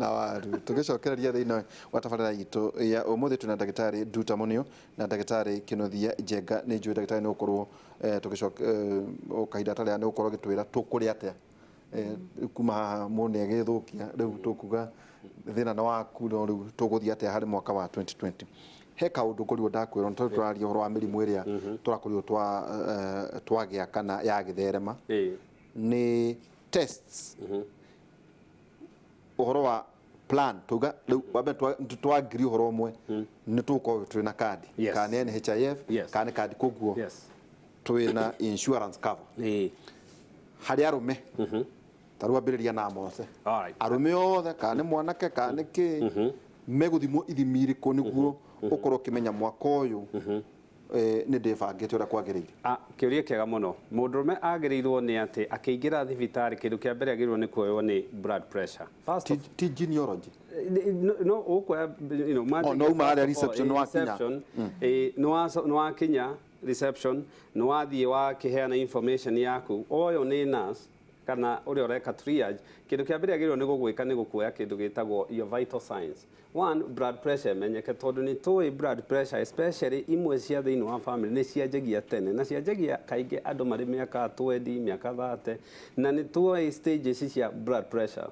Na waru tũgĩcokereria thĩinĩ wa tabarĩra itũ ya ũmũthĩ, twĩna ndagĩtarĩ Nduta Mũnio na ndagĩtarĩ Kĩnuthia Njenga. Nĩ njũĩ ndagĩtarĩ nĩ gũkorwo tũgĩcoka o kahinda gatarĩ nĩ gũkorwo agĩtwĩra tũkũrĩa atĩa kuma haha mũndũ nĩ agĩthũkia. Rĩu tũkuga thĩna nĩ waku, no rĩu tũgũthiĩ atĩa harĩ mwaka wa 2020? He kaũndũ ngorirwo ndakwĩrwo, tondũ tũraria ũhoro wa mĩrimũ ĩrĩa tũrakorirwo twagĩa kana yagĩtherema nĩ tests, ũhoro wa plan. Tuga rĩu wambe twangiri ũhoro ũmwe, nĩ tũgũkorwo twĩna kandi kana nĩ NHIF kana nĩ kandi, koguo twĩna insurance cover harĩ arũme. Ta rĩu ambĩrĩria na Mose. Arũme othe, kana nĩ mwanake kana nĩ kĩ, megũthimwo ithimi irĩkũ nĩguo ũkorwo ũkĩmenya mwaka ũyũ nĩ ndĩbangĩte ũrĩa kwagĩrĩire? Ah, kĩũria kĩega mũno. Mũndũrũme agĩrĩirwo nĩ atĩ akĩingĩra thibitarĩ, kĩndũ kĩa mbere agĩrĩirwo nĩ kuoywo nĩ blood pressure. First of ti genealogy? No ũkuoya Oh, no uma harĩa reception wakinya. Reception, nĩ wakinya reception, nĩ wathiĩ wakĩheana information yaku, oyo nĩ nurse kana ũrĩa ũreka triage, kĩndũ kĩa mbere agĩrĩirwo nĩ gũgwĩka nĩ gũkuoya kĩndũ gĩtagwo your vital signs. One, blood pressure ĩmenyeke, tondũ nĩ tũĩ blood pressure, especially imwe cia thĩinĩ wa family, nĩ cianjagia tene na cianjagia kaingĩ andũ marĩ mĩaka 20, mĩaka 30. Na nĩ tũĩ stages cia blood pressure,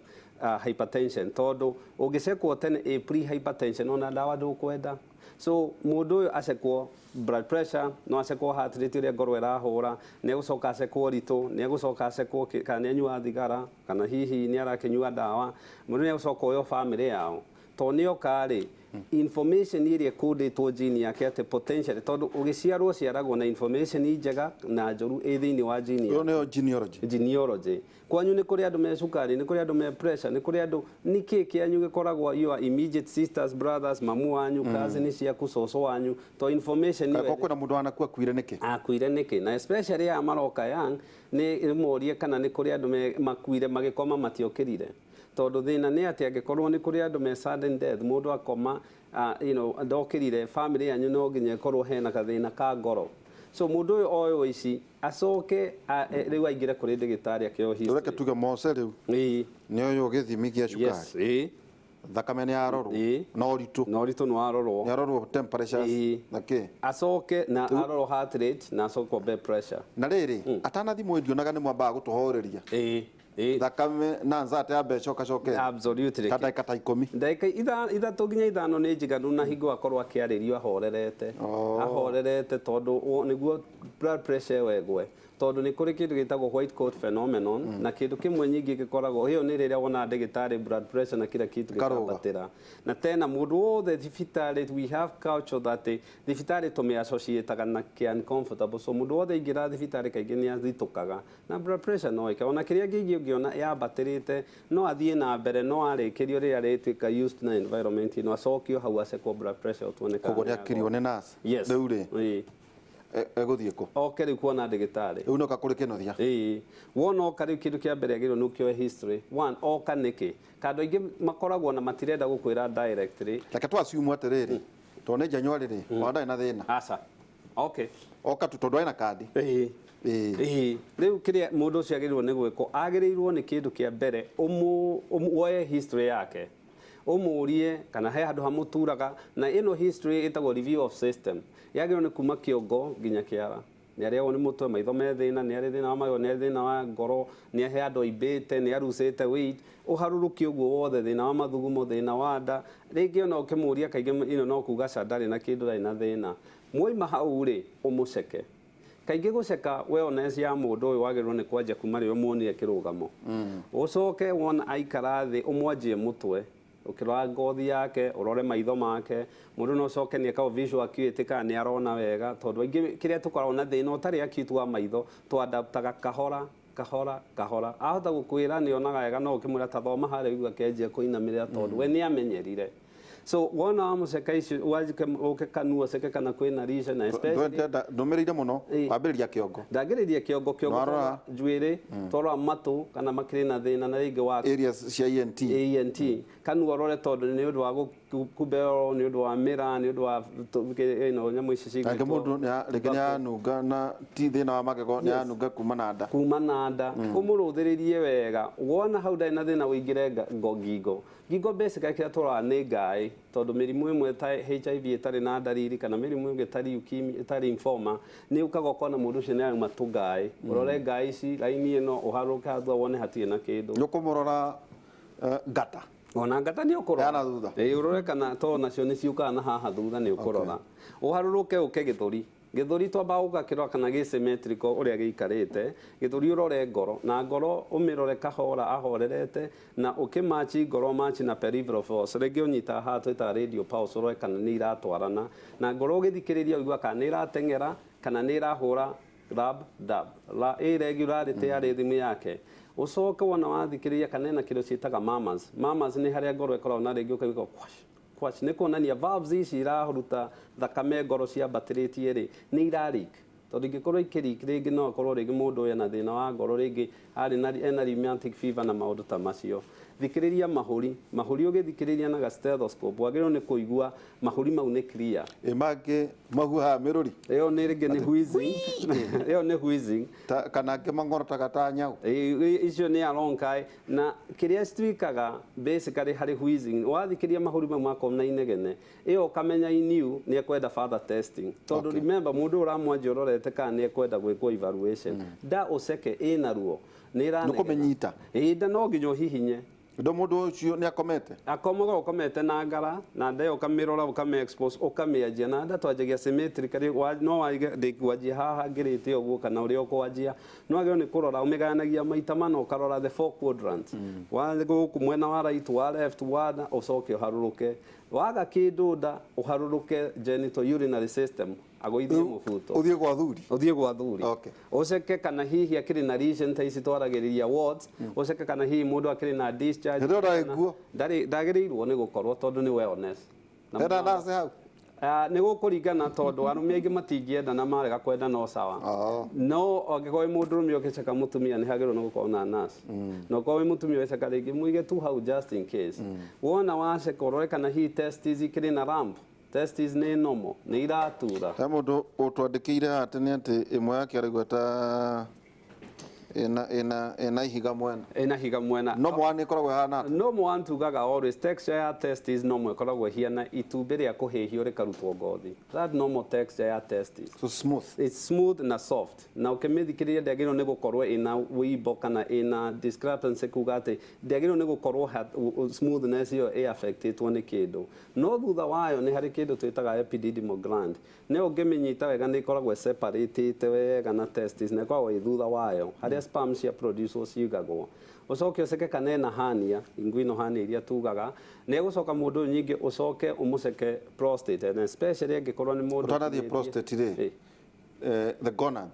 hypertension, tondũ ũngĩcekwo tene ĩ pre hypertension, ona ndawa ndũkwenda. So mũndũ ũyũ acekwo blood pressure, no acekwo heart rate, ũrĩa ngoro ĩrahũra, nĩ egũcoka acekwo ũritũ, nĩ egũcoka acekwo kana nĩ anyuaga thigara kana hihi nĩ arakĩnyua ndawa. Mũndũ nĩ egũcoka oyo family yao, tondũ nĩ oka rĩ, information ĩrĩa ĩkũndĩtwo gene yake atĩ potentially, tondũ ũgĩciarwo ciaragwo na information njega na njũru ĩ thĩinĩ wa gene ĩyo yaku. Nĩyo genealogy. Genealogy. Kwanyu nĩ kũrĩ andũ me cukari, nĩ kũrĩ andũ me pressure, nĩ kũrĩ andũ nĩkĩ kĩanyu gĩkoragwo, your immediate sisters, brothers, mamu wanyu, cousin ciaku, cũcũ wanyu, to information ĩyo. Angĩkorwo kwĩna mũndũ wanakua, akuire nĩkĩ? Akuire nĩkĩ? Na especially aya maroka young, nĩ morie kana nĩ kũrĩ andũ makuire magĩkoma matiokĩrire, tondũ thĩna nĩ atĩ angĩkorwo nĩ kũrĩ andũ me sudden death, mũndũ akoma ndokĩrire, family yanyu no nginya ĩkorwo hena gathĩna ka ngoro. So mũndũ ũyũ oywo ici, acoke rĩu aingĩre kũrĩ ndagĩtarĩ akĩoyo reke history. Tuge Mose rĩu nĩ ũyũ gĩthimi gĩa cukari, thakame nĩ yarorwo, na ũritũ. Na ũritũ nĩ warorwo. Nĩ arorwo temperatures na kĩ. Acoke na arorwo heart rate na acoke blood pressure. Na rĩrĩ, atanathimwo, ndionaga nĩ mwambaga gũtũhoreria ĩĩ ĩĩ thakame na nzate ya mbeca ũkacoke ta ndagĩka ta 10. Ndagĩka 3 nginya 5 nĩ njiganu, na hingo akorwo akĩarĩrio ahorerete. Oh. Ahorerete, tondũ nĩguo blood pressure ĩyo ĩgwe, tondũ nĩ kũrĩ kĩndũ gĩtagwo white coat phenomenon. Na kĩndũ kĩmwe nyingĩ gĩkoragwo ĩyo nĩ rĩrĩa wona ndagĩtarĩ, blood pressure na kila kitu Karũga. gĩkambatĩra. Na tena mũndũ wothe thibitarĩ, we have culture that thibitarĩ tũmĩ associataga na kĩ uncomfortable. So mũndũ wothe aingĩra thibitarĩ kaingĩ nĩ athitũkaga na blood pressure no ĩke ona kĩrĩa kĩngĩ ũngĩona yambatĩrĩte, no athiĩ na mbere, no arĩkĩrio rĩrĩa rĩtuĩka used na environment ĩno, acokio hau acekwo blood pressure tuone kana Koguo nĩ nĩ akirio nĩ nurse. Yes. Rĩu rĩ, egũthiĩ kũ? Oke rĩu kuona ndagĩtarĩ. Rĩu nĩoka kũrĩ Kĩnuthia. Ĩĩ, wona oka rĩu, kĩndũ kĩa mbere agĩrĩirwo nĩ ũkĩoe history. One, oka nĩkĩ? Kandũ aingĩ makoragwo na matirenda gũkwĩra directly. Reke tũ assume atĩrĩrĩ, tondũ nĩ January rĩ, ona ndarĩ na thĩna. Aca, okay. Oka tu tondũ ena kandi. Ĩĩ, rĩu kĩrĩa mũndũ ũcio agĩrĩirwo nĩ gwĩkwo, agĩrĩirwo nĩ kĩndũ kĩa mbere woe history yake, ũmũrie kana he handũ hamũturaga. Na ĩno history ĩtagwo review of system, yagĩrĩirwo nĩ kuma kĩongo nginya kĩara. Nĩ arĩagwo nĩ mũtwe, maitho me thĩna, nĩ arĩ thĩna wa magego, nĩ arĩ thĩna wa ngoro, nĩ he andũ aimbĩte, nĩ arucĩte weight, ũharũrũkie ũguo wothe, thĩna wa mathugumo, thĩna wa nda. Rĩngĩ ona ũkĩmũria kaingĩ ĩno no kuga ca ndarĩ na kĩndũ, ndarĩ na thĩna. Mwaima hau rĩ, ũmũceke. Kaingĩ gũceka wellness ya mũndũ ũyũ wagĩrĩirwo nĩ kwanjia kuma rĩrĩa ũmuonire kĩrũgamo, ũcoke wona aikara thĩ ũmwanjie mũtwe, ũkĩrora ngothi yake, ũrore maitho make. Mũndũ no ũcoke nĩ ekagwo visual acuity kana nĩ arona wega, tondũ aingĩ kĩrĩa tũkoragwo na thĩna ũtarĩ acute wa maitho, tũadaptaga kahora kahora kahora. Ahota gũkwĩra nĩ onaga wega, no ũkĩmwĩra ta thoma harĩa ũigua akĩanjia kũinamĩrĩra, tondũ we nĩ amenyerire. So wona wamũceka icio, wanjike ũke kanua ũceke kana kwĩna lesion, na especially Ndũmĩrĩire mũno. Wambĩrĩria kĩongo. Ndangĩrĩria kĩongo, kĩongo. Nwarora. Twarora njuĩrĩ, twarora matũ kana makĩrĩ na thĩna, na rĩngĩ wa areas cia ENT. ENT, kanua ũrore, tondũ nĩ ũndũ wa gũkumbeo, nĩ ũndũ wa mĩra, nĩ ũndũ wa nyamũ ici Rĩngĩ cigwĩtwo mũndũ rĩngĩ nĩ anunga, na ti thĩna wa magego, nĩ anunga kuma na nda. Kuma na nda. Ũmũrũthĩrĩrie wega, wona hau ndarĩ na thĩna, ũingĩre ngingo. Ngingo basically kĩrĩa tũroraga nĩ ngaĩ, tondũ mĩrimũ ĩmwe ta HIV ĩtarĩ na ndariri kana mĩrimũ ĩngĩ ta leukemia, ta lymphoma, nĩ ũkaga ũkona mũndũ ũcio nĩ arauma tũngaĩ. Ũrore ngaĩ ici, raini ĩno, ũharũrũke haha thutha wone hatirĩ na kĩndũ. Nĩ ũkũmũrora ngata. Ona ngata nĩ ũkũrora. Ya na thutha. Ĩĩ, ũrore kana tondũ nacio nĩ ciũkaga na haha thutha nĩ ũkũrora. Ũharũrũke ũke gĩthũri. Gĩthũri twambaga gũgakĩrora kana gĩ symmetrical ũrĩa gĩikarĩte. Gĩthũri ũrore ngoro, na ngoro ũmĩrore kahora ahorerete, na ũkĩ match ngoro match na peripheral pulse. Rĩngĩ ũnyitaga haha twĩtaga radio pulse ũrore kana nĩ iratwarana. Na ngoro ũgĩthikĩrĩria ũigua kana nĩ ĩrateng'era kana nĩ ĩrahũra rub dub. La ĩ regularity ya rhythm yake. Ũcoke wona wathikĩrĩria kana ĩna kĩndũ ciĩtaga murmurs. Murmurs nĩ harĩa ngoro ĩkoragwo na rĩngĩ ũkaigua kwash kwash, nĩ kuonania valves ici iraruta thakame ngoro ciambatĩrĩtie rĩ, nĩ ira leak. Tondũ ingĩkorwo ikĩ leak rĩngĩ no akorwo rĩngĩ mũndũ ũyũ ena thĩna wa ngoro, rĩngĩ arĩ na ena rheumatic fever na maũndũ ta macio. Thikĩrĩria mahũri. Mahũri ũgĩthikĩrĩria na ga stethoscope wagĩrĩirwo nĩ kũigua mahũri mau nĩ clear. Ĩ mangĩ mahuhaga mĩrũri. Ĩyo nĩ rĩngĩ nĩ wheezing. Ĩyo nĩ wheezing. Ta, kana angĩ mang'orotaga ta nyau. Ĩ, icio nĩ aronkai. Na kĩrĩa cituĩkaga basically harĩ wheezing, wathikĩrĩria mahũri mau makorwo na inegene, ĩyo ũkamenya iniu nĩ ekwenda further testing. Tondũ remember mũndũ ũyũ ũramwanjia ũrorete kana nĩ ekwenda gwĩkwo evaluation. Nda ũceke ĩna ruo, nĩ ĩranegena. Nĩ kũmĩnyita. Ĩ, nda no nginya ũhihinye. Ndo mũndũ ũcio nĩ akomete? Akomaga ũkomete na ngara, na nda ĩyo ũkamĩrora, ũkamĩ expose, ũkamĩanjia. Na nda twanjagia symmetrically, no waige ndĩkwanjia haha ngĩrĩte ũguo kana ũrĩa ũkwanjia. No wagĩrĩirwo nĩ kũrora, ũmĩgayanagia maita mana ũkarora the four quadrants. Wa gũkũ mwena wa right, wa left, wa nda, ũcoke ũharũrũke. Waga kĩndũ nda, ũharũrũke genital urinary system, agũithie mũbuto. Ũthiĩ gwa thuri. Ũthiĩ gwa thuri. Ũceke kana hihi akĩrĩ na lesion ta ici twaragĩrĩria wards, ũceke kana hihi mũndũ akĩrĩ na discharge. Hĩndĩ ĩyo ndarĩ nguo. Ndarĩ, ndagĩrĩirwo nĩ gũkorwo tondũ nĩ wellness. Na Hena nurse hau? Nĩ gũkũringana tondũ arũme aingĩ matingĩenda na marega kwenda no sawa. No angĩkorwo wĩ mũndũrũme ũgĩceka mũtumia nĩ hagĩrĩirwo nĩ gũkorwo na nurse. Na ũkorwo wĩ mũtumia ũgĩceka rĩngĩ mũige tu hau just in case. Wona waceka ũrore kana hihi testes ikĩrĩ na lump. Testes nĩ normal, nĩ iratura. He mũndũ ũtwandĩkĩire haha tene atĩ ĩmwe yake araigua ta ĩna ihiga mwena. Ĩna ihiga mwena. No mwana ĩkoragwo ĩhana atĩa? No mwana tugaga always texture ya testes normal ĩkoragwo ĩhiana itumbĩ rĩa kũhĩhio rĩkarutwo ngothi. That normal texture ya testes. So smooth. It's smooth na soft. Na ũkĩmĩthikĩrĩria ndĩagĩrĩirwo nĩ gũkorwo ĩna wĩimbo kana ĩna discrepancy kuga atĩ ndĩagĩrĩirwo nĩ gũkorwo smoothness ĩyo ĩ affectĩtwo nĩ kĩndũ. No thutha wayo nĩ harĩ kĩndũ twĩtaga epididymal gland. Nĩyo ũngĩmĩnyita wega nĩ ĩkoragwo separatĩte wega na testes na ĩkoragwo ĩ thutha wayo harĩa sperm cia produce ciigagwo. Ũcoke ũceke kana ĩna hernia, inguinal hernia iria tugaga, nĩ egũcoka mũndũ ũyũ nyingĩ ũcoke ũmũceke prostate, and especially angĩkorwo nĩ mũndũ Ũtanathiĩ ũkinyĩtie- prostate rĩ, the gonad.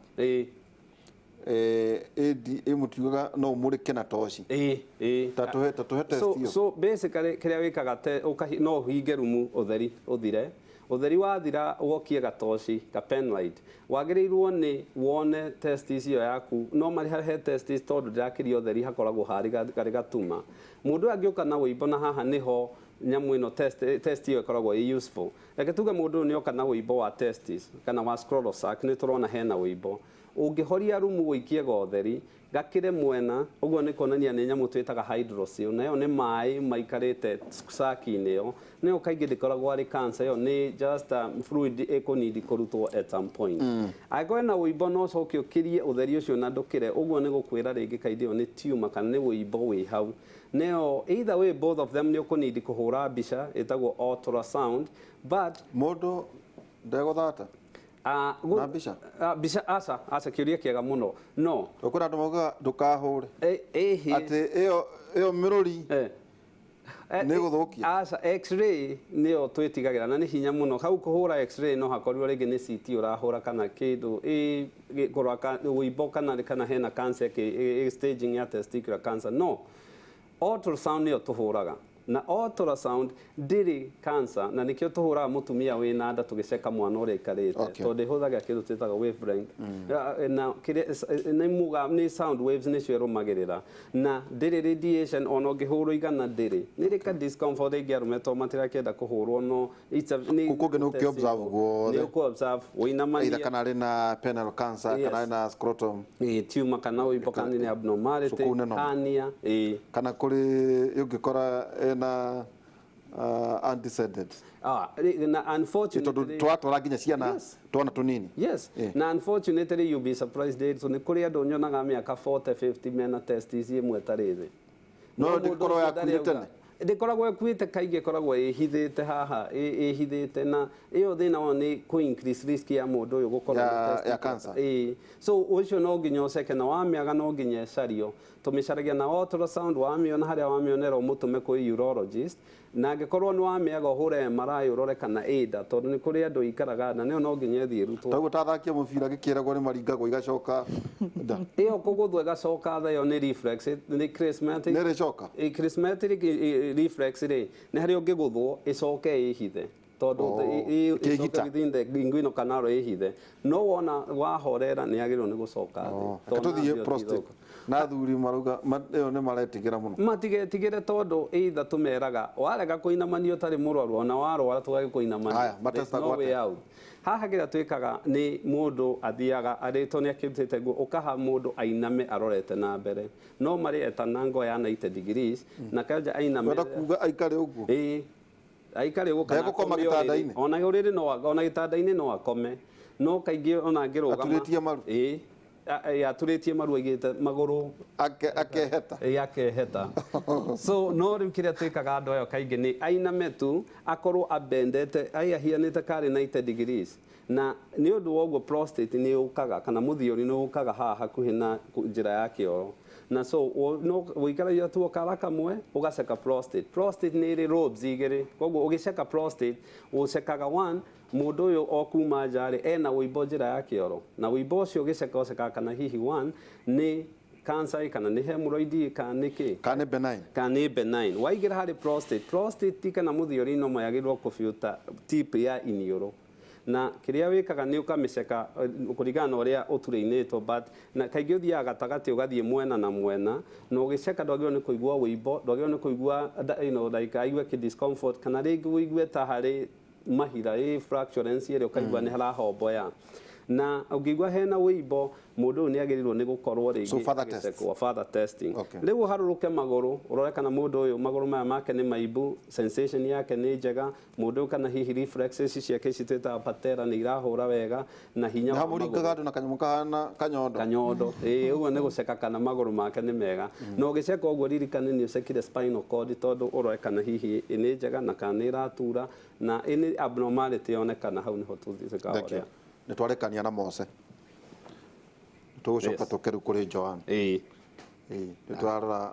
Ĩmũtiugaga no ũmũrĩke na toci. Ĩ. Ta tũhe test So, ĩyo. so basically kĩrĩa wĩkaga te, ũkahi, no ũhinge rumu ũtheri ũthire. Ũtheri wathira wokie gatoci, ka pen light. Wagĩrĩirwo nĩ wone testes ĩyo yaku. No marĩ he testes tondũ ndĩrakĩria ũtheri hakoragwo harĩ karĩ gatuma. Mũndũ ũyũ angĩũka na wũimbo na haha nĩho nyamũ ĩno test ĩyo ĩkoragwo ĩ useful. Reke tuge mũndũ ũyũ nĩoka na wũimbo wa testes kana wa scrotal sac, nĩ tũrona hena wũimbo. Ũngĩhoria rumu ũikie gotheri, gakĩre mwena, ũguo nĩ kuonania nĩ nyamũ twĩtaga hydrocele, na ĩyo nĩ maĩ maikarĩte sac-inĩ ĩyo. Nayo kaingĩ ndĩkoragwo arĩ cancer, ĩyo nĩ just a fluid ĩkũnidi kũrutwo at some point. Angĩkorwo ĩna wũimbo no ũcoke ũkĩrie ũtheri ũcio na ndũkĩre, ũguo nĩ gũkwĩra rĩngĩ kaingĩ ĩyo nĩ tumor kana nĩ wũimbo wĩ hau. Nayo either way both of them nĩ ũkũnidi kũhũra mbica ĩtagwo ultrasound, but Mũndũ ndegũthata? Na mbica? Mbica, aca, aca, kĩũria kĩega mũno. No. Ũkwĩra andũ maugaga ndũkahũre. Ĩhĩ. Atĩ ĩyo mĩrũri nĩ gũthũkia. Aca, x-ray nĩyo twĩtigagĩra na nĩ hinya mũno. Hau kũhũra x-ray no hakorirwo rĩngĩ nĩ CT ũrahũra kana kĩndũ, kũrora wũimbo kana hena cancer staging ya testicular cancer. No, ultrasound nĩyo tũhũraga. Na ultrasound ndĩrĩ cancer, na nĩkĩo tũhũraga mũtumia wĩna nda tũgĩceka mwana ũrĩa aikarĩte. Tondũ ĩhũthagĩra kĩndũ twĩtaga wavelength. Na kĩrĩa, nĩ mũga, nĩ sound waves nĩcio ĩrũmagĩrĩra. Na ndĩrĩ radiation, ona ũngĩhũrwo igana ndĩrĩ. Nĩ rĩ ka discomfort ĩngĩ arũme tondũ matirakĩenda kũhũrwo, no it's a, nĩ Kũu kũngĩ nĩ ũkĩ observe guothe. Nĩ ũkũ observe, ũinamanie. Either kana arĩ na penile cancer, kana arĩ na scrotum. Tumor kana ũimbo kana nĩ abnormality, So kũu nĩ normal. hernia, Kana kũrĩ ũngĩkora Mena antecedent. Ah, na Tondũ unfortunately tũratwara nginya ciana twana tũnini. Yes. Na unfortunately you'll be surprised Dave, so nĩ kũrĩ andũ nyonaga mĩaka 40 50 mena testis ĩmwe ĩtarĩ thĩ. No Mũndũ ndĩkorwo ũcio yakuire ndarĩ tene? auga. Ndĩkoragwo ĩkuĩte, kaingĩ ĩkoragwo ĩhithĩte haha, ĩhithĩte, na ĩyo thĩna wao nĩ kũ increase risk ya mũndũ ũyũ gũkorwo na Ya testicular. Cancer. Ĩĩ. So ũcio no nginya ũceke, na wamĩaga no nginya ĩcario. Tũmĩcaragia na ultrasound. Wamĩona harĩa wamĩonera, ũmũtũme kwĩ urologist, na angĩkorwo nĩ wamĩaga ũhũre MRI ũrore kana ĩ nda, tondũ nĩ kũrĩ andũ ikaraga nda, nĩyo no nginya ĩthiĩ ĩrutwo. Taguo ta athaki a mũbira gĩkĩragwo nĩ maringagwo igacoka nda. Ĩyo kũgũthwo ĩgacoka tha, ĩyo nĩ reflex, nĩ charismatic. Nĩ ĩrĩcoka? Charismatic reflex rĩ, nĩ harĩa ũngĩgũthwo ĩcoke ĩhithe, tondũ Oh, ĩcoke ĩkĩgita. within the inguinal canal ĩhithe, no wona wahorera nĩ yagĩrĩirwo nĩ gũcoka thĩ. Oh, Tondũ reke tũthiĩ nerve ĩyo ti prostate. thũku. Na athuri marauga ĩyo nĩ maretigĩra mũno. Matigetigĩre, tondũ either tũmeraga warega kũinamania ũtarĩ mũrwaru, ona warwara tũgagĩkũinamania. Haya, matestagwo There's no way atĩa? out. Haha kĩrĩa twĩkaga nĩ mũndũ athiaga arĩtwo nĩ akĩrutĩte nguo, ũkaha mũndũ ainame arorete na mbere, no marĩ etanango ya 90 degrees, na kanja ainame. Wenda kuga aikare ũguo? Ĩĩ, aikare ũguo kana Ndegũkoma akome ũrĩrĩ. gĩtanda-inĩ? Ona ũrĩrĩ no, ona gĩtanda-inĩ no akome, no kaingĩ ona angĩrũgama. Aturĩtie maru? Ĩĩ, aturĩtie maru, aigĩte magũrũ. Akeheta. Ĩĩ, akeheta. So no rĩu kĩrĩa twĩkaga andũ ayo kaingĩ nĩ ainame tu, akorwo abendete ai ahianĩte karĩ 90 degrees, na nĩ ũndũ wa ũguo prostate nĩ yũkaga, kana mũthiori nĩ ũkaga haha hakuhĩ na njĩra ya kĩoro, na so no ũikaragia tu kara kamwe ũgaceka prostate. Prostate nĩ ĩrĩ lobes igĩrĩ, koguo ũgĩceka prostate ũcekaga one, mũndũ ũyũ o kuma nja rĩ, ena wũimbo njĩra ya kĩoro, na wũimbo ũcio ũgĩceka ũcekaga kana hihi one nĩ cancer, kana nĩ hemorrhoid, kana nĩ kĩ. Kana nĩ benign. Kana nĩ benign. Waingĩra harĩ prostate, prostate kana mũthiori no mayagĩrĩirwo kũbiũta tip ya iniũrũ, na kĩrĩa wĩkaga nĩ ũkamĩceka kũringana na ũrĩa ũturĩinĩtwo, but na kaingĩ ũthiaga gatagatĩ, ũgathiĩ mwena na mwena, na ũgĩceka ndwagĩrĩirwo nĩ kũigua wũimbo, ndwagĩrĩirwo nĩ kũigua like aigue kĩ discomfort, kana rĩngĩ ũigue ta harĩ mahira, ĩ flatulence ĩrĩa ũkaigua nĩ harahomboya. Na ũngĩigua hena wũimbo, mũndũ ũyũ nĩ agĩrĩirwo nĩ gũkorwo rĩngĩ So further tests. agĩcekwo, further testing. Rĩu ũharũrũke magũrũ ũrore kana mũndũ ũyũ magũrũ maya make nĩ maimbu, sensation yake nĩ njega, mũndũ ũyũ kana hihi reflexes ciake ici twĩtaga patella nĩ irahũra wega na hinya Nĩ wa hamũringaga magũrũ. andũ na kanyamũ kahana kanyondo. Kanyondo, ĩĩ, ũguo nĩ gũceka kana magũrũ make nĩ mega. Na ũgĩceka ũguo ririkane nĩ ũcekire spinal cord, tondũ ũrore kana hihi nĩ njega na kana nĩ ĩratura, na any abnormality yonekana hau nĩho tũthikaga. Thank you. Ũrĩa Nĩ twarekania na Mose, tũgũcoka tũke rĩu kũrĩ Joan. Ĩĩ, nĩ tũrarora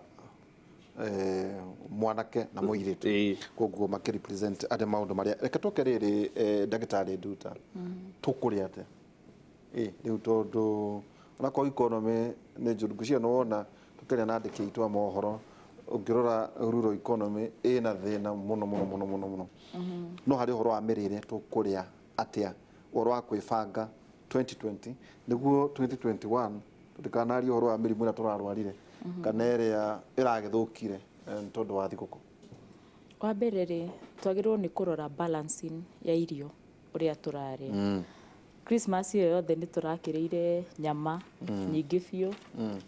mwanake na mũirĩtu, koguo makĩ represent arĩa maũndũ marĩa. Reke tũke rĩrĩ, ndagĩtarĩ Nduta, tũkũrĩa atĩa? Ĩ rĩu tondũ onakorwo economy nĩ njũru, ngwĩciria nĩ wona tũkĩaria na andĩki aitũ a mohoro, ũngĩrora rural economy ĩna thĩna mũno mũno mũno mũno mũno, no harĩ ũhoro wa mĩrĩre, tũkũrĩa atĩa, ũhoro wa kwĩbanga 2020 nĩguo 2021 tũtikanarie ũhoro wa mĩrimũ ĩrĩa tũrarwarire kana ĩrĩa ĩragĩthũkire tondũ wa thigũkũ. Wa mbere rĩ, twagĩrĩirwo nĩ kũrora balancing ya irio ũrĩa tũrarĩa. Christmas ĩyo yothe nĩ tũrakĩrĩire nyama nyingĩ biũ,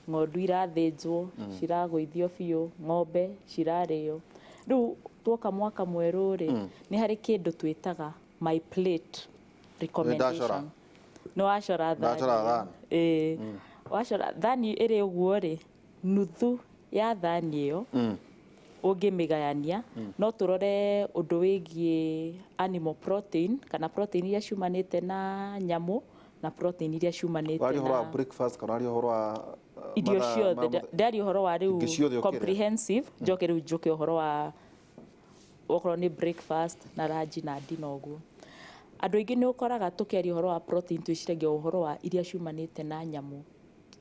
ng'ondu irathĩnjwo, ciragũithio biũ, ng'ombe cirarĩo. Rĩu tuoka mwaka mwerũ rĩ, nĩ harĩ kĩndũ twĩtaga my plate recommendation. Nĩ wacora thani? Ndacora thani. Ĩĩ, wacora thani ĩrĩ ũguo rĩ, nuthu ya thani ĩyo ũngĩmĩgayania, no tũrore ũndũ wĩgiĩ animal protein, kana protein iria ciumanĩte na nyamũ na protein iria ciumanĩte Waria ũhoro wa na breakfast kana waria ũhoro wa irio mathaa ciothe. Ndaria ũhoro wa Ingĩ ciothe rĩu ũkĩrĩa. Comprehensive, njoke rĩu njũke ũhoro wa okorwo nĩ breakfast na lunch na dinner. Ũguo andũ aingĩ nĩ ũkoraga tũkĩaria ũhoro wa protein twĩciragia ũhoro wa iria ciumanĩte na nyamũ,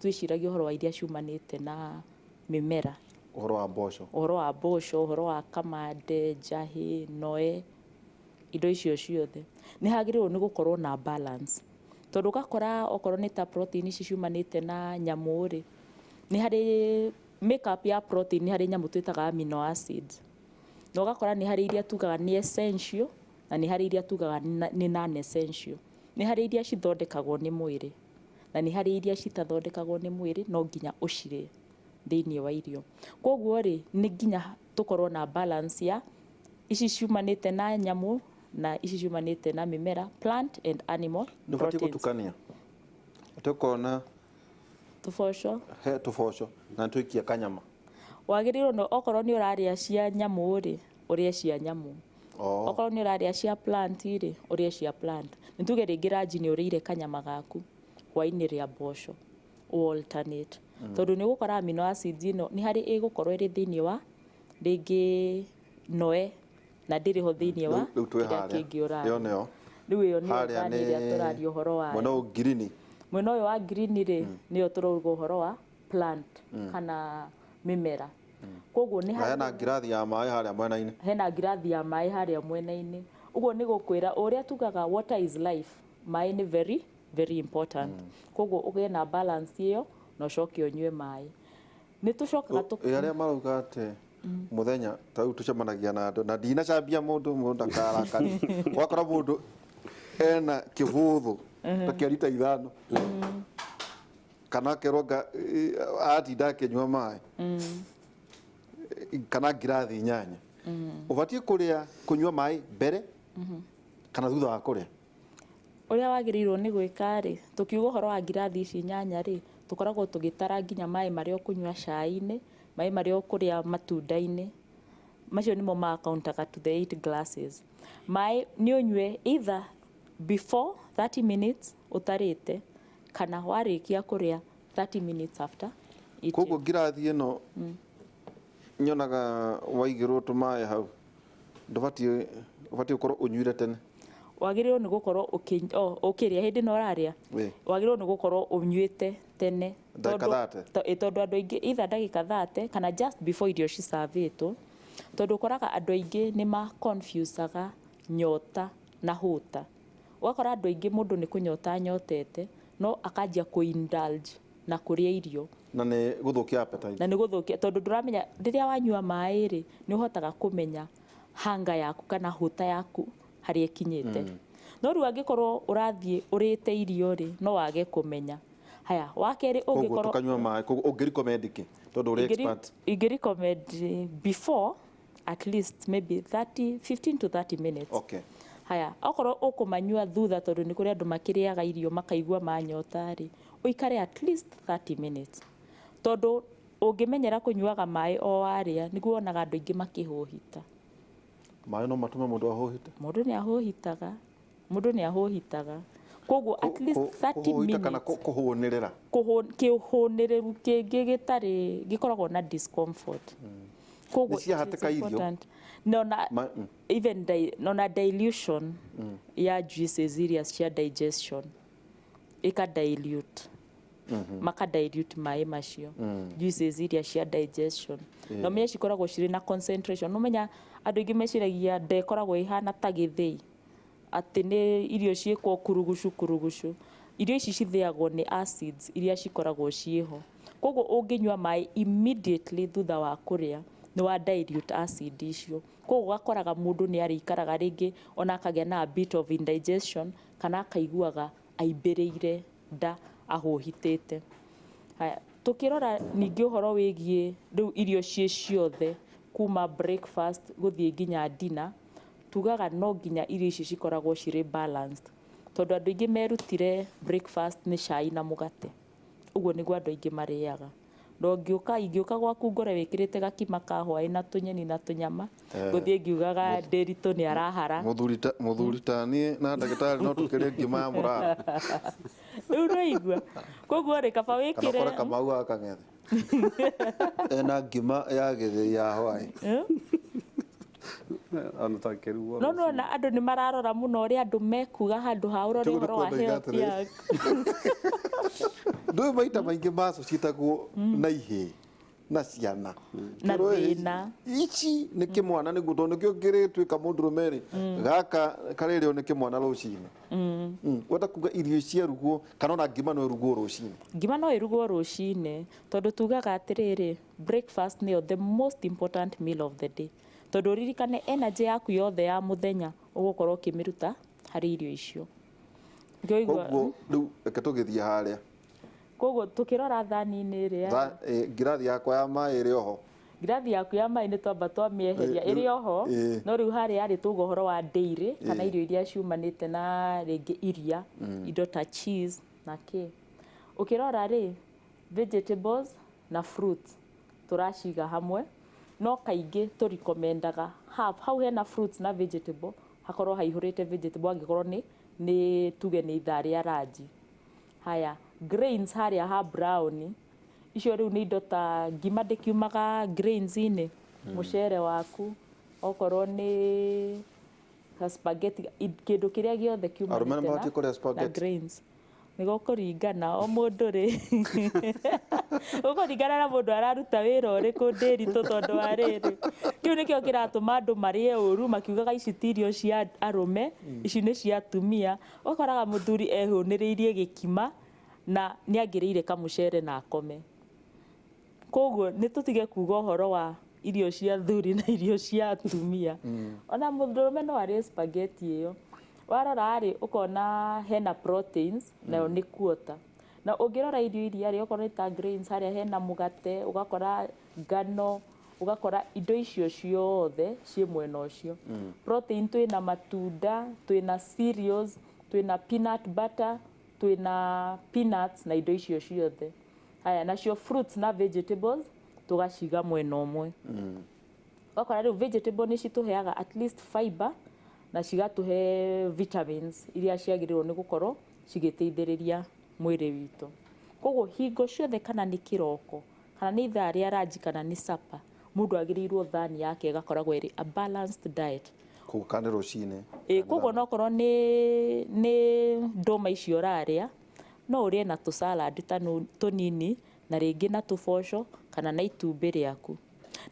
twĩciragia ũhoro wa iria ciumanĩte na mĩmera. Ũhoro wa mboco. Ũhoro wa mboco, ũhoro wa kamande, njahĩ, noe, indo icio ciothe. Nĩ hagĩrĩirwo nĩ gũkorwo na balance, tondũ ũgakora okorwo nĩ ta protein ici ciumanĩte na nyamũ rĩ, nĩ harĩ makeup ya protein, nĩ harĩ nyamũ twĩtaga amino acids, na ũgakora nĩ harĩ iria tugaga nĩ essential na nĩ harĩ iria tugaga nĩ non essential. Nĩ harĩ iria cithondekagwo nĩ mwĩrĩ na nĩ harĩ iria citathondekagwo nĩ mwĩrĩ, no nginya ũcirĩe. Thĩinĩ wa irio. Koguo rĩ, nĩ nginya tũkorwo na balance ya ici ciumanĩte na nyamũ na ici ciumanĩte na mĩmera, plant and animal Nĩ ũbatiĩ proteins. Gũtukania atĩ ũkona Tũboco. He tũboco na nĩtũikia kanyama. Wagĩrĩirwo no okorwo nĩ ũrarĩa cia nyamũ rĩ, ũrĩe cia nyamũ. Okorwo nĩ ũrarĩa cia plant rĩ, ũrĩe cia plant. Nĩ tuge rĩngĩ ranji nĩ ũrĩire kanyama gaku, hwaĩ-inĩ rĩa mboco, ũ alternate. Tondũ nĩ ũgũkora amino acids ĩno nĩ harĩ ĩgũkorwo ĩrĩ thĩinĩ wa rĩngĩ noe na ndĩrĩ ho thĩinĩ wa Rĩu twĩ kĩrĩa harĩa. Kĩngĩ ũrarĩa. Ĩyo nĩyo. Rĩu ĩyo nĩyo Harĩa thani ĩrĩa tũraria ũhoro wayo. Mwena ũyũ ngirini. Mwena ũyũ wa green rĩ, nĩyo tũrauga ũhoro wa plant kana mĩmera. Koguo nĩ Na harĩ hena ngirathi ya maĩ harĩa mwena-inĩ. Hena ngirathi ya maĩ harĩa mwena-inĩ. Ũguo nĩ gũkwĩra ũrĩa tugaga water is life, maĩ nĩ very very important. Koguo ũgĩe na balance ĩyo na ũcoke ũnyue maĩ. Nĩ tũcokaga Ĩ arĩa marauga atĩ mũthenya ta rĩu tũcemanagia na andũ na ndinacambia mũndũ, mũndũ ndakarakare, wakora mũndũ ena kĩbũthũ ta kĩa rita 5 kana akerwo nga atinda akĩnyua maĩ kana ngirathi 8, ũbatiĩ kũrĩa kũnyua maĩ mbere kana thutha wa kũrĩa? Ũrĩa wagĩrĩirwo nĩ gwĩka rĩ, tũkiuga ũhoro wa ngirathi ici 8 rĩ, tũkoragwo tũgĩtara nginya maĩ marĩa ũkũnyua cai-inĩ, maĩ marĩa ũkũrĩa matunda-inĩ, macio nĩmo ma countaga to the 8 glasses. Maĩ nĩ ũnyue either before 30 minutes ũtarĩte kana warĩkia kũrĩa, 30 minutes after eating. Koguo ngirathi ĩno nyonaga waigĩrwo tũmaĩ hau, ndũbatiĩ, ũbatiĩ gũkorwo ũnyuire tene. Wagĩrĩirwo nĩ gũkorwo ũkĩrĩa hĩndĩ ĩno ũrarĩa, wagĩrĩirwo nĩ gũkorwo ũnyuĩte tene. Ndagĩka 30. Tondũ andũ aingĩ either ndagĩka 30 kana just before irio cicavĩtwo, tondũ ũkoraga andũ aingĩ nĩ ma confusaga nyota na hũta. Ũgakora andũ aingĩ mũndũ nĩ kũnyota anyotete no akanjia kũ indulge na kũrĩa irio. Na nĩ gũthũkia appetite. Na nĩ gũthũkia, tondũ ndũramenya rĩrĩa wanyua maĩ rĩ, nĩ ũhotaga kũmenya hunger yaku kana hũta yaku harĩa ĩkinyĩte. No rĩu angĩkorwo ũrathiĩ ũrĩte irio rĩ, no wage kũmenya. Haya, wa kerĩ, Koguo ũngĩkorwo tũkanyua maĩ, koguo ũngĩ recommend kĩ tondũ ũrĩ expert? Ingĩ recommend before at least maybe 30, 15 to 30 minutes. Haya, okorwo ũkũmanyua thutha, tondũ nĩ kũrĩ andũ makĩrĩaga irio makaigua manyota rĩ, ũikare at least 30 minutes, tondũ ũngĩmenyera kũnyuaga maĩ o warĩa, nĩguo wonaga andũ aingĩ makĩhũhita. Maĩ no matũme mũndũ ahũhite? Mũndũ nĩ ahũhitaga, mũndũ nĩ ahũhitaga. Koguo at least 30 Kũhũhita kana minutes. Kũhũnĩrĩra? Kĩhũnĩrĩru kĩngĩ gĩtarĩ gĩkoragwo na discomfort. Koguo Nĩ ciahatĩka it is irio? important. No na even no na dilution ya juices iria cia digestion, ĩka dilute, maka dilute maĩ macio, juices iria cia digestion, no menye cikoragwo cirĩ na concentration. No menya andũ aingĩ meciragia nda ĩkoragwo ĩhana ta gĩthĩi, atĩ nĩ irio ciĩkwo kurugucu kurugucu. Irio ici cithĩagwo nĩ acids iria cikoragwo ciĩho. Koguo ũngĩnyua maĩ immediately thutha wa kũrĩa, nĩ wa dilute acid icio. Koguo ũgakoraga mũndũ nĩ arĩikaraga rĩngĩ ona akagĩa na a bit of indigestion kana akaiguaga aimbĩrĩire nda ahũhitĩte. Haya, tũkĩrora ningĩ ũhoro wĩgiĩ rĩu irio ciĩ ciothe kuma breakfast gũthiĩ nginya dinner, tugaga no nginya irio ici cikoragwo cirĩ balanced, tondũ andũ aingĩ merutire breakfast nĩ cai na mũgate. Ũguo nĩguo andũ aingĩ marĩaga. Na ũngĩũka, ingĩũka gwaku ngore wĩkĩrĩte gakima ka hwaĩ na tũnyeni na tũnyama, ngũthiĩ ngiugaga Ndĩritũ nĩ arahara. Mũthuri ta niĩ na ndagĩtarĩ no tũkĩrĩe ngima ya mũrara. Rĩu nĩwaigua. Koguo rĩ, kaba Kana wĩkĩre ũkore Kamau wa Kang'ethe ena ngima ya gĩthĩi ya hwaĩ. Ona takĩrugwo. No nona andũ nĩ mararora mũno ũrĩa andũ mekuga handũ ha ũrore Tiguo ũhoro wa nĩkuo ndoiga health atĩrĩrĩ. yaku. Ndũĩ maita maingĩ maco ciĩtagwo na ihĩĩ na ciana. Na Kĩrwo thĩna. Ici nĩ kĩmwana nĩguo, tondũ nĩkĩo kĩrĩtuĩka mũndũrũme rĩ, gaka karĩrĩo nĩ kĩmwana rũcinĩ. Wenda kuga irio ciarugwo kana ona ngima no ĩrugwo rũcinĩ? Ngima no ĩrugwo rũcinĩ, tondũ tugaga atĩrĩrĩ, breakfast nĩyo the most important meal of the day, tondũ ũririkane energy yaku yothe ya mũthenya ũgũkorwo ũkĩmĩruta harĩ irio icio. Nĩkĩo ũigua- Koguo rĩu reke tũgĩthiĩ harĩa. Koguo tukirora thani-inĩ ĩrĩa Ngirathi yakwa ya maĩ ĩrĩ oho. Ngirathi yaku ya maĩ nĩ twamba twamĩeheria, ĩrĩ oho. No rĩu harĩa rĩ, tuga ũhoro wa dairy kana irio iria ciumanĩte na rĩngĩ iria, indo ta cheese na kĩ. Ũkĩrora rĩ, vegetables na fruits tũraciga hamwe, no kaingĩ tũrecommendaga half hau hena fruits na vegetable, hakorwo haihũrĩte vegetable angĩkorwo nĩ tuge nĩ ithaa rĩa ranji. Haya, grains harĩa ha brown, icio rĩu nĩ indo ta ngima ndĩkiumaga grains-inĩ, mũcere waku, okorwo nĩ ta spaghetti, kĩndũ kĩrĩa gĩothe Arũme kiumanĩte nĩ mabatiĩ kũrĩa na spaghetti? grains. Nĩ gũkũringana o mũndũ rĩ, gũkũringana na mũndũ araruta wĩra ũrĩkũ ndĩritũ, tondũ wa rĩrĩ, kĩu nĩkĩo kĩratũma andũ marĩe ũru makiugaga ici ti irio cia arũme, ici nĩ cia atumia. Ũkoraga mũthuri ehũnĩrĩirie gĩkima na nĩ angĩrĩire kamũcere na akome. Koguo nĩ tũtige kuga ũhoro wa irio cia athuri na irio cia atumia. Ona mũndũrũme no arĩe spaghetti ĩyo. Warora rĩ, ũkona hena proteins, nayo nĩ quarter. Na ũngĩrora irio iria rĩ, okorwo nĩ ta grains, harĩa hena mũgate, ũgakora ngano, ũgakora indo icio ciothe ciĩ mwena ũcio. Protein, twĩna matunda, twĩna cereals, twĩna peanut butter, twĩna peanuts na indo icio ciothe. Haya, nacio fruits na vegetables tũgaciga mwena ũmwe. Ũgakora rĩu vegetable nĩ citũheaga at least fiber na cigatũhe vitamins iria ciagĩrĩirwo nĩ gũkorwo cigĩteithĩrĩria mwĩrĩ witũ. Koguo hingo ciothe, kana nĩ kĩroko, kana nĩ ithaa rĩa ranji, kana nĩ supper, mũndũ agĩrĩirwo thani yake ĩgakoragwo ĩrĩ a balanced diet. Koguo kana nĩ rũcinĩ? Ĩ, koguo nokorwo nĩ ndũma icio ũrarĩa, no ũrĩe na tũ salad ta tũnini na rĩngĩ na tũboco kana na itumbĩ rĩaku.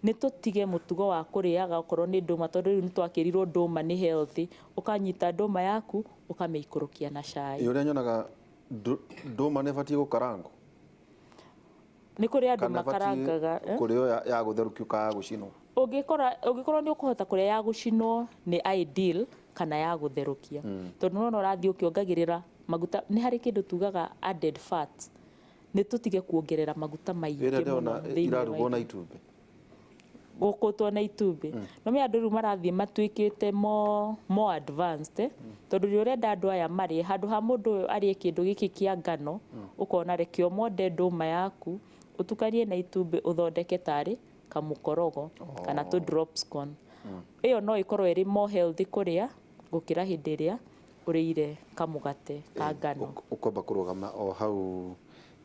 Nĩ tũtige mũtugo wa kũrĩaga okorwo nĩ ndũma, tondũ rĩu nĩ twakĩrirwo ndũma nĩ healthy, ũkanyita ndũma yaku ũkamĩikũrũkia na cai. Ĩ, ũrĩa nyonaga ndũma nĩ ĩbatiĩ gũkarangwo? Nĩ kũrĩ andũ Kana ĩbatiĩ makarangaga, eh? kũrĩo ya gũtherũkio kana ya gũcinwo? Ũngĩkorwo nĩ ũkũhota kũrĩa ya gũcinwo nĩ ideal, kana ya gũtherũkia, tondũ nĩwona ũrathiĩ ũkĩongagĩrĩra maguta. Nĩ harĩ kĩndũ tugaga added fat. Nĩ tũtige kuongerera maguta maingĩ Ĩrĩa mũno ndĩrona thĩinĩ wa irarugwo na irio. itumbĩ. Gũkũtwo na itumbĩ. No me andũ rĩu marathiĩ matuĩkĩte more advanced, eh? Tondũ rĩrĩa ũrenda andũ aya marĩe, handũ ha mũndũ ũyũ arĩe kĩndũ gĩkĩ kĩa ngano, ũkona reke ũmonde ndũma yaku, ũtukanie na itumbĩ, ũthondeke tarĩ kamũkorogo kana tũ drops corn. Ĩyo no ĩkorwo ĩrĩ more healthy kũrĩa gũkĩra hĩndĩ ĩrĩa ũrĩire kamũgate ka ngano. Ũkwamba kũrũgama o hau,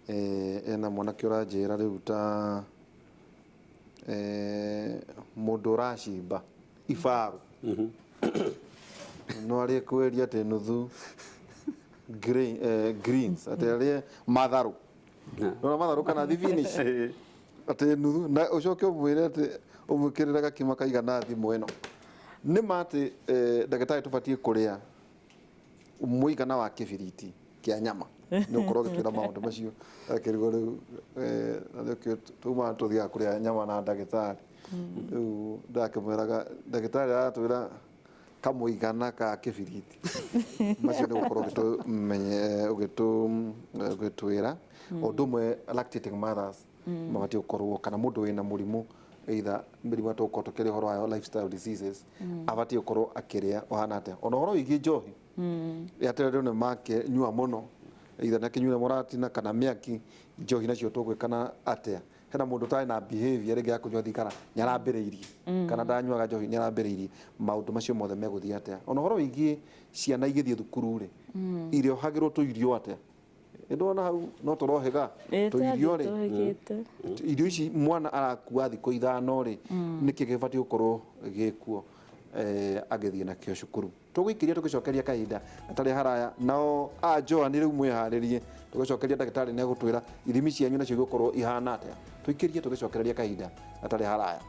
ena mwanake ũranjĩra rĩu ta mũndũ ũracimba ibaru no arĩe kwĩria atĩ nuthu greens, atĩ arĩe matharũ, nona matharũ kana thibinici, atĩ nuthu, na ũcoke ũmwĩre atĩ ũmwĩkĩrĩre gakima kaigana thimũ ĩno. Nĩ ma atĩ ndagĩtarĩ, tũbatiĩ kũrĩa mũigana wa kĩbiriti kĩa nyama? Nĩ ũkorwo ũgĩtwĩra maũndũ macio akĩrigwo rĩu, na nĩkĩo tuma tũthiaga kũrĩa nyama na ndagĩtarĩ. Rĩu ndakĩmwĩraga ndagĩtarĩ aratwĩra kamũigana ka kĩbiriti macio. Nĩ gũkorwo ũgĩtwĩra o ũndũ ũmwe lactating mothers mabatiĩ gũkorwo, kana mũndũ wĩna mũrimũ, either mĩrimũ ĩrĩa tũgũkorwo tũkĩaria ũhoro wayo, lifestyle diseases, abatiĩ gũkorwo akĩrĩa ũhana atĩa. Ona ũhoro wĩgiĩ njohi, atĩ andũ nĩ makĩnyua mũno, either nĩ akĩnyuire mũratina kana mĩaki, njohi nacio tũgwĩkana atĩa? Hena mũndũ ũtarĩ na behavior rĩngĩ ya kũnyua thigara, nĩ arambĩrĩirie, kana ndanyuaga njohi, nĩ arambĩrĩirie, maũndũ macio mothe megũthiĩ atĩa? Ona ũhoro wĩgiĩ ciana igĩthiĩ thukuru rĩ, irĩohagĩrwo tũirio atĩa? Nĩndona hau no tũrohĩga tũirio rĩ, tũhĩgĩte. Irio ici mwana arakua thikũ 5 rĩ, nĩkĩ gĩbatiĩ gũkorwo gĩkuo agĩthiĩ nakĩo cukuru? Tũgũikĩria tũgĩcokeria kahinda gatarĩ haraya. Nao a Joan, rĩu mwĩharĩrie, tũgĩcokeria ndagĩtarĩ nĩ egũtwĩra ithimi cianyu nacio igũkorwo ihana atĩa. Tũikĩrie tũgĩcokereria kahinda gatarĩ haraya.